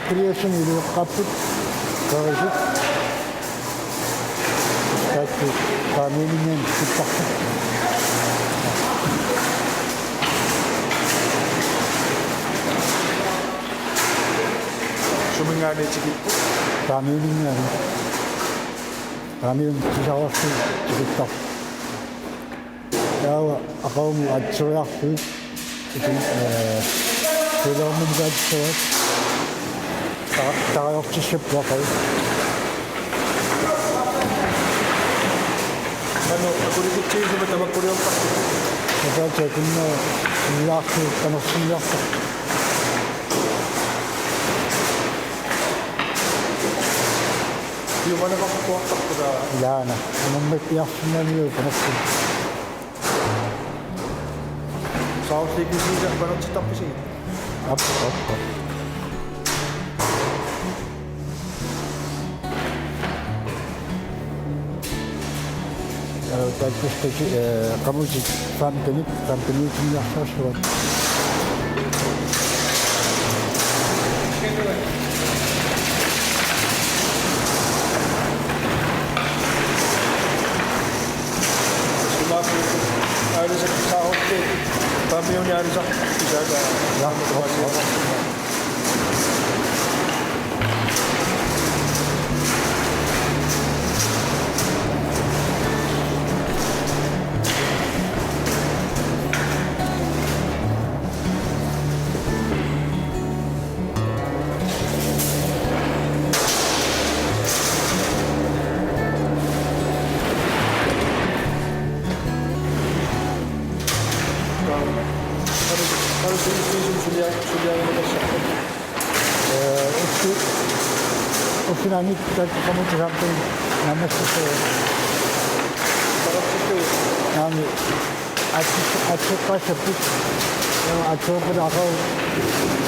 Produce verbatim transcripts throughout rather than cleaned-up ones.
Kuliassani ilueqqaapput, qerisut. Taakku saamiumingaanniit tikittarput. Suminngaanniit tikipput? Saamiumingaanniit. Saamiumingaanniit tikittarput. Taava aqagumut atseriarlugit. Itin, eh, siloornum kaatsuat. Ta-, tarajortissapput aqagu. Qanoq akulikitsigisumik tamakkuliortarpit? Ataata kunna illaarlu qanersinniartarput. Piumaneqartuartarput taa. Ilaana. Unammik iarsinnaaniu qanersin. Saarulliikkusiisa panertittarpisi? Aap, aap, aap. Eh, takkustaki, eh, qamutit femtenit, femteniutinniarsaassuat. Aalisaq saarulliit. Femteniutit aalisaq. Isaata. Ja. Eh, ussi-, ussinaanit taakku qamutit femten naammassissavat. Naamik, atsi-, atsiuqqaassapput. Atsiuqqaassapput aqagu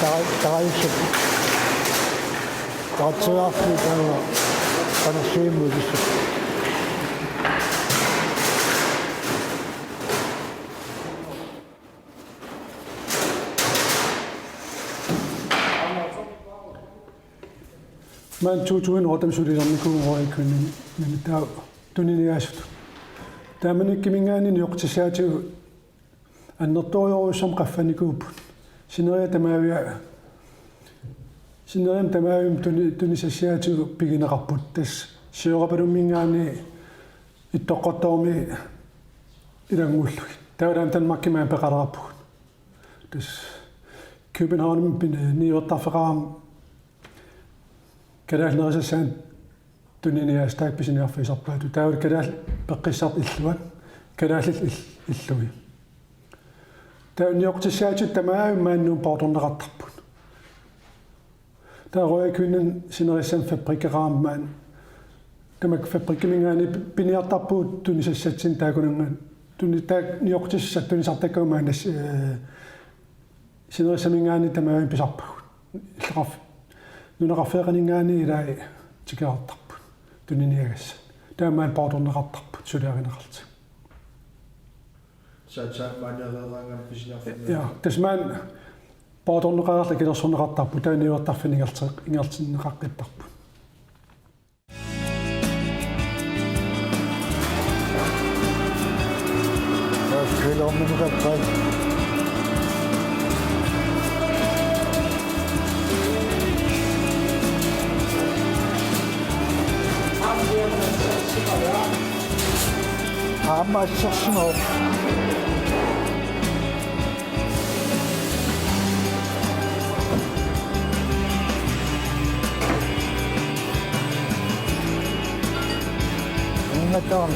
tara-, tarajussapput. Taratsujaarput taava qanersuimmut ilissapput. Maanna to tusind otte sulilernikuuvoq Royal Greenlandimi taava tuniniaasutut. Taamanikkiminngaanniit nioqqutissaatigut annertoorujussuarmik qaffanikuupput. Sineriak tamaavimmi, sineriammi tamaavimmi tuni-, tunisassiaatigut pigineqarput. Tassa Siorapalumminngaanniit Ittoqqortoormiit ilanngullugit. Taavalu aamma Danmarkimi aamma peqalerarpugut. Tassa Københavnimi pin-, niuertarfeqarami kalaallit nerisassaannik tuniniaasut taakku pisiniarfigisarpaat. Taavalu kalaallit peqqissartut illuat, kalaallit ill-, illugit. Taava nioqqutissaatigut tamaasa maani Nuummi poortorneqartarput. Taava Royal Greenlandip sinerissami fabrikkeqarami maani. Tamakku fabrikkiminngaanniit piniartarpugut tunisassatsinnut taakkunannga. Tuni-, taakku nioqqutissat tunisartakkagut maani, eh, sinerissaminngaanniit tamaasa pisarpagut. Illoqarf-, nunaqarfeeqqaninngaanniit ilai tikeraartarput. Tuniniagassat. Taava maani poortorneqartarput, suliarineqarlutik. Saatsaat maani areeraangama pisiniarfimmi. Ja, tassa maani poortorneqareerluta akilersorneqartarput, taava niuertarfinni ingerti-, ingerlanneqaqqittarput. Tassa kviiorminukappat. Aamma assersimavoq. Uunga taama.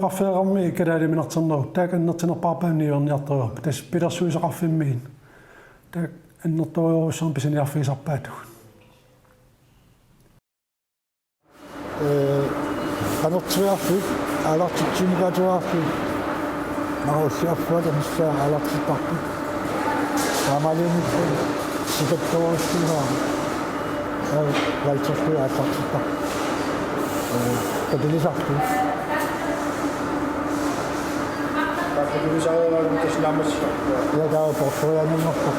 Aalajangerneqarfiaraangamik kalaaliminersornerup taakku annertunerpaarpaanniiorniartoruarput. Tassa pilersuisaqarfimmiit taakku annertoorujussuarmik pisiniarfigisarpaatigut. Ee, qanortuiarfik, aalartitsinikaatuarfik, marussaaffaat anissaq aalartittarput. Taamaaliornikkut sikattorujussuusaarput. Ee, valgtilskud aallartittarput. Ee, katulisarput. Katulisariaqarput tassa naammassisarput. Ja, taava portorianinngorpoq.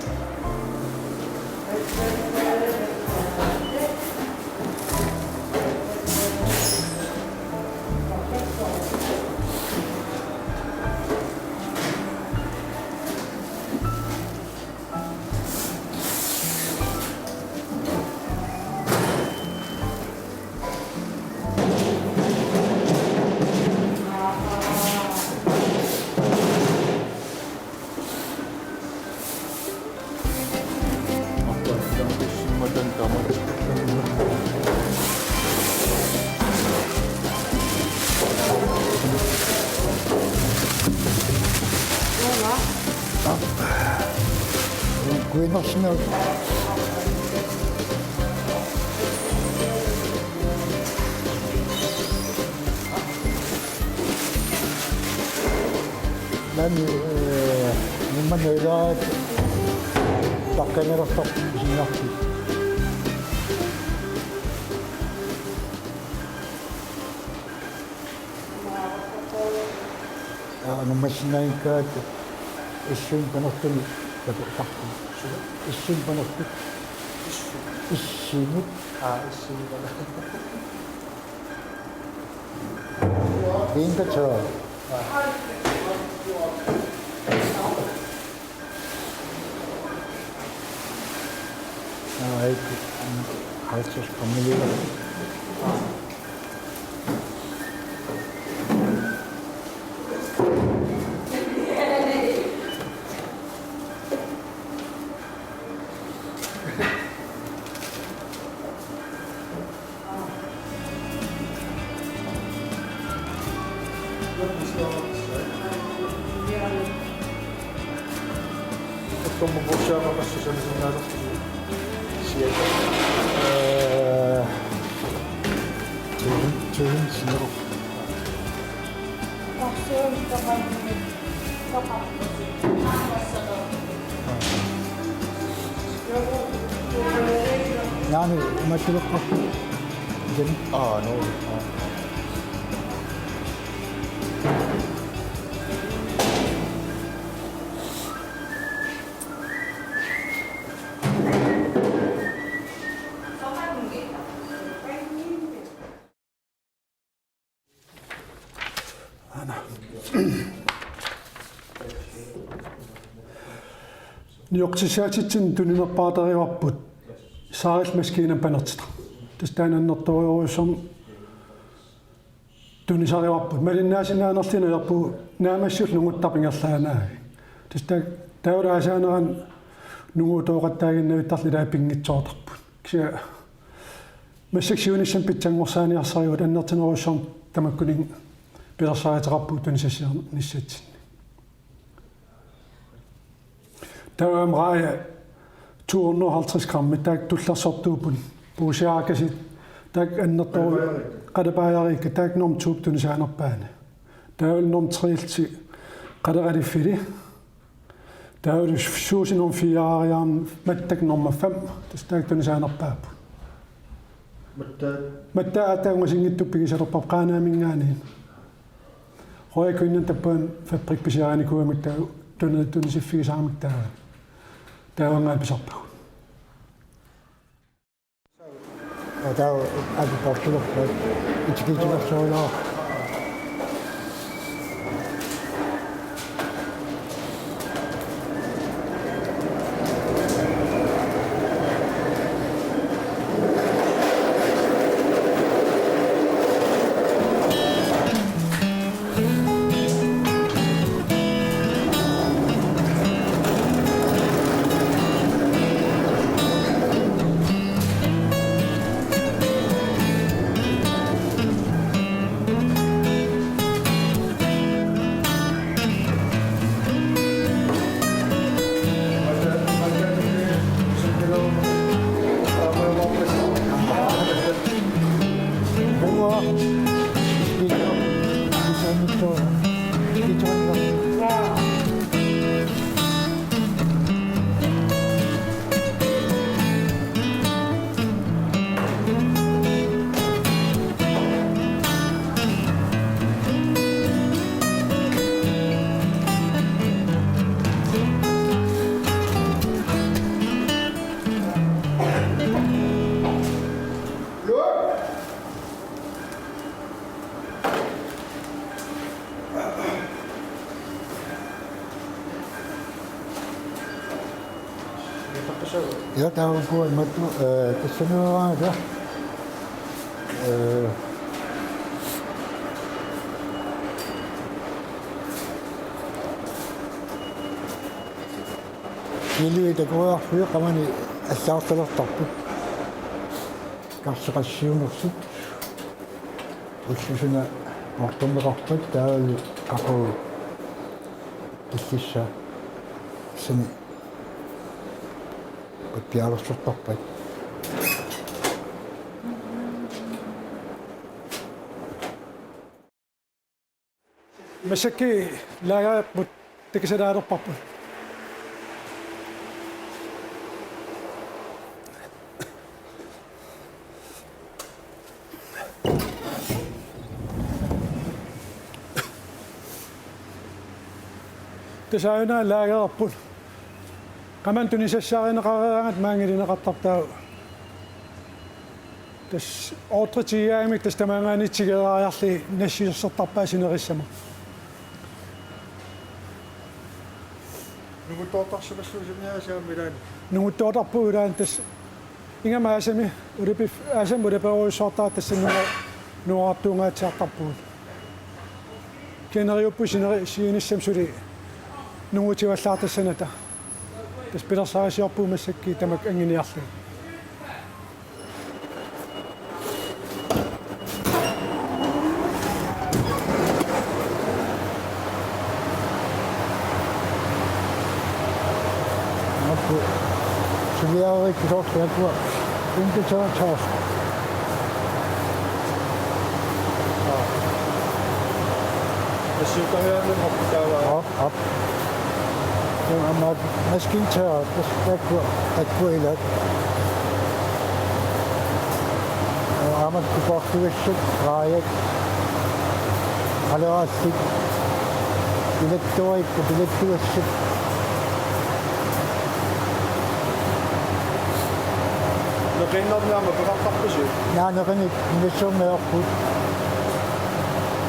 Kuinarsinaa. Nani, eh, nungumingaat taqqanerartarpoq isinnarti. Aa, nungumingaat issuun panertunik takutarpoq. Issuun panertut. Issuunut. Aa, issuunut. Inga tør. Aa, ikke. Halvtreds promille. Ukkumi puussaamaqassusalusinnaalerlugu. Siata. Ee, tusind, tusind sinerup. Naani, mattuleqqa. Aa, no. Nioqqutissaatitsinnut tuninerpaartarivarput saarillutik maskiinamik panertitat. Tassa taanna annertoorujussuarmik tunisarivarput. Malinnaasinnaanerluinnarpugut naammassinerlu nunguttarput ingerlaannaq. Tassa taava aasaanerani nungutooqattaaginnavittarluta pinngitsoortarput. Kisianni massakkut siunissami pitsanngorsaaniarsarigut annertunerujussuarmik tamakkuninnga pilersaaruteqarpugut tunisassiornissatsinni. Taava aamma raaja to hundrede og halvtreds gram, taakku tullersortuupput. Puusiarakasiit, taakku annertoorujussuit, qalapaajariikkat, taakku norm to tunisaanerpaani. Taava norm tre-llu qaleqaliffili. Taavalu suusi norm fire-riarmat mattak norm fem, tassa taakku tunisaanerpaapput. Mattaat? Mattaat aatsaat ungasinngitsunik pigisalerparput Qaanaaminngaanniit. Projektinnut tappavani Fabriks pisiarinikuugamik taava tuni-, tunisiffigisaaramik taava. Taavanngaanniit pisarpagut. Taava apeqquterput itikiitilersorujoor. Ja, taava ukua imatut, eh, tassaniuaanga, eh, kiluit takoriarlugit qamani allaartalertarput. Karseqassiuunersut. Ullut suna poortorneqarpat taavalu qaqugu killissaa sani pialersortarpat. Massakkut laagererput takusalaalerparput. Tassa una laagererput. Qamani tunisassaarineqareeraangat maanngilineqartarpoq. Tassa ordre tigigaangamik tassa tamaanngaanniit tigeriarlugit nassiussertarpaat sinerissama. Nunguttoortarsimassuusinnaasaammi ilaanni. Nunguttoortarpugut ilaanni tassa. Ingammik aasami ulapif-, aasami ulaperujussuartartut tassa nunga-, nuuartuungaatsiartarpugut. Kina neriuppunga sineri-, siunissami suli nungutivallaartassanata. Tassa pilersaarusiorpugut massakkut tamakku anguniarlugit. Makku suliareerikkusoorlu akua inke tørt tørt. Assiuttariaannaat aqqutaavaa. Aap, aap. Aamma maskintørt, tassa taakku, taakku ilaat. Aamma kupaartugassat, raajat, qaleraassit, ilattuarikkut, ilattugassat. Neqiinnarnik aamma peqartarpisiuk? Naa, neqinik, inissuunneerput.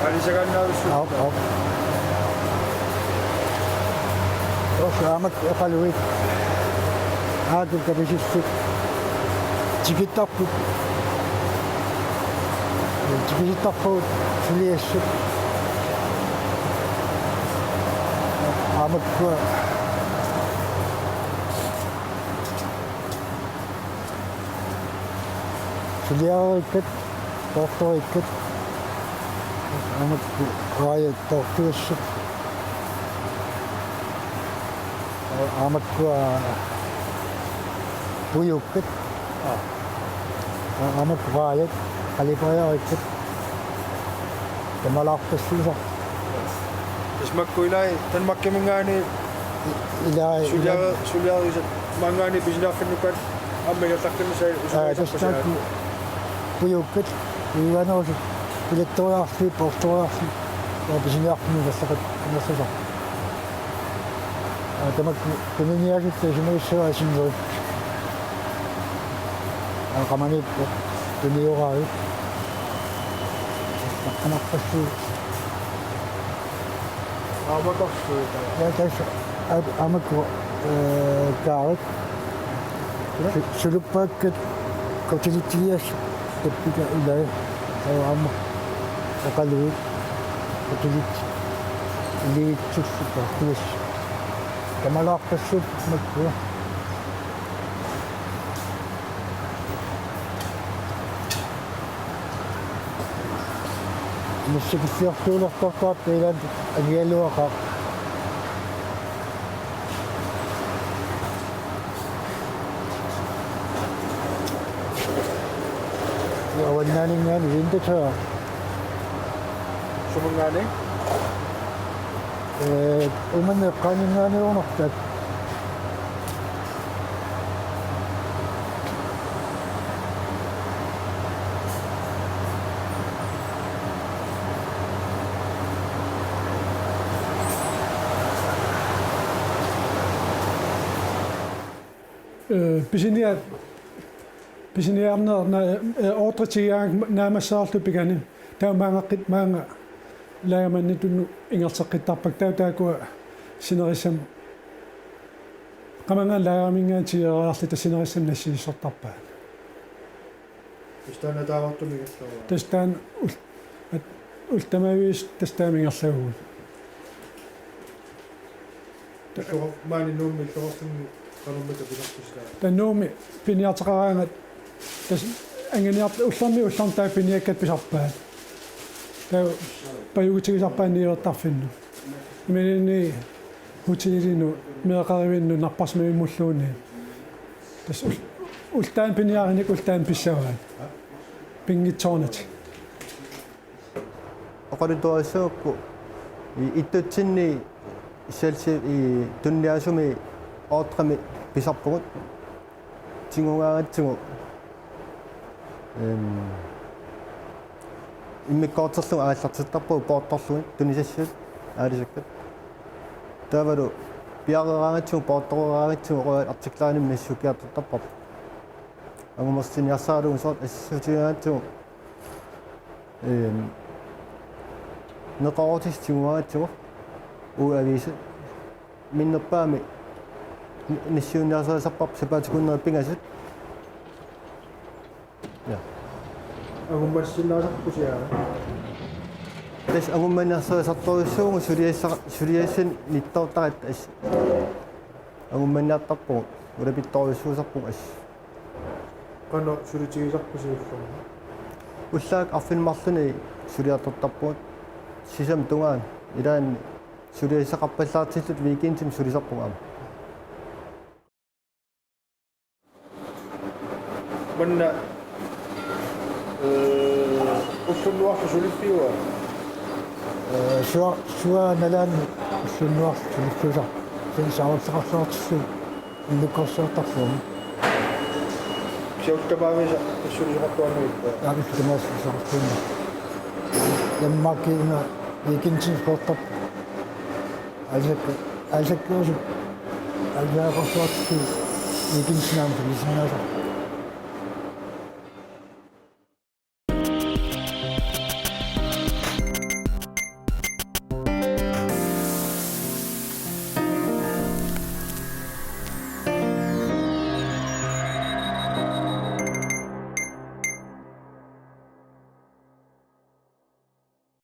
Aalisagaannaavissut. Aap, aap. Oqaluit. Aaku kapisissut. Tikittarput. Tikisittarpagut suliassat. Aamakkua suliareerikkat, poortoriikkat, aamma raajat poortugassat, aamma pujuukkat, aamma raajat, qalipaareerikkat, tamalaarpassuusartut. Tassa makku ilai Danmarkiminngaanniit ilai suliare-, suliarisat maanngaanniit pisiniarfinnukkaanni aamma ilaqqinnissai. Aa, usuisarpasiaat. Tassa taakku pujuukkat, pujuunerusut, ilattoriarlugit, poortoriarlugit. Taava pisiniarfimmi ingerlaqat-, ingerlasarput. Aa, tamakku tuniniaasut isumagissavat asimmerit. Aa, qamaniipput tunioraavit. Qamarpassuit. Aamakarsuit. Ja, tassa, aa, aamakku, ee, kaarit. Su-, suluppaakkat kotelettiliassat tappika ilai. Taava aamma oqaluit kotelettit iliitsussut taartuas. Kamalaarpassuit makku. Massakkut siortuulertortarput ilaanni angigaluaqaaq. Ja, avannaaninngaanniit vintataa. Sumunngaanniit? Ee, Uummannap eqqaaninngaanniit uunartat. Ee, pisinia-, pisiniarneq na-, ee, ordre tigigaangat naammassereerlugu pikani. Taava maangaqqit-, maanga lagermanditut ingerlateqqittarpakka, taava taakkua sinerissami. Qamanngaanniit lageriminngaanniit tigeriarluta sinerissami nassiussortarpaat. Tassa taanna taavartumik ingerlavoq. Tassa taanna ul-, at-, ullut tamaviisa tassa taama ingerlavoq. Illoqar-, maani Nuummi illoqarfinni qanormita pisarpisi taava? Taava Nuummi piniarteqaraangat tassa anguniart-, ullormiit ullormut taava piniakkat pisarpaat. Taava pajugutigisarpaat niuertarfinnut. Imaluunniit hotelinut, meeqqerivinnut, napparsimmavimmiluunniit. Tassa ul-, ullut taanna piniarineq ullut taanna pissavaat. Pinngitsoornatik. Oqaluttuarissagukku i-, ittutsinni selskab-, i-, tuniniaasumi ordremi pisarpugut. Tigugaangatsigu, ehm, immikkoortorlugit aallartittarpagut poortorlugit tunisassat aalisakkat. Taavalu piareeraangatsigu, poortoreeraangatsigu, artiklerinik nassukkiartortarparput. Angumersinniarsaralugu soorlu assutigaangatsigu, ehm, neqeroorutissat tigugaangatsigu, uagut aviisat. Minnerpaamik ni-, nassiunniarsarisarparput sapaatip-akunneri pingasut. Ja. Angummassinnaasarpusi aamma? Tassa angummanniarsarisartorujussuuvugut suliassa-, suliassanik nittoortaratta assut. Angummanniartarpugut, ulapittorujussuusarpugut assut. Qanoq sulitigisarpusi ullormi? Ullaakkut arfineq-marlunnik suliartortarpugut. Sisamat tungaanut. Ilaanni suliassaqarpallaartilluta weekendimi sulisarpugut aamma. Manna, ee, ullunnuarlu suliffiua? Ee, sua-, suaanalaanni ullunnuarlu suliffiusarpoq. Sen saarulleqarluartissuit. Immikkoortorsiortarpugut. Siullermik assulisoqartuarniippa? Aamma tamaasa sulisoqartuarniippa. Danmarkimi weekendimi sportarput. Aalisakka-, aalisakkaasut. Aalisakkaasut weekendimi aamma sulisinnaasarput.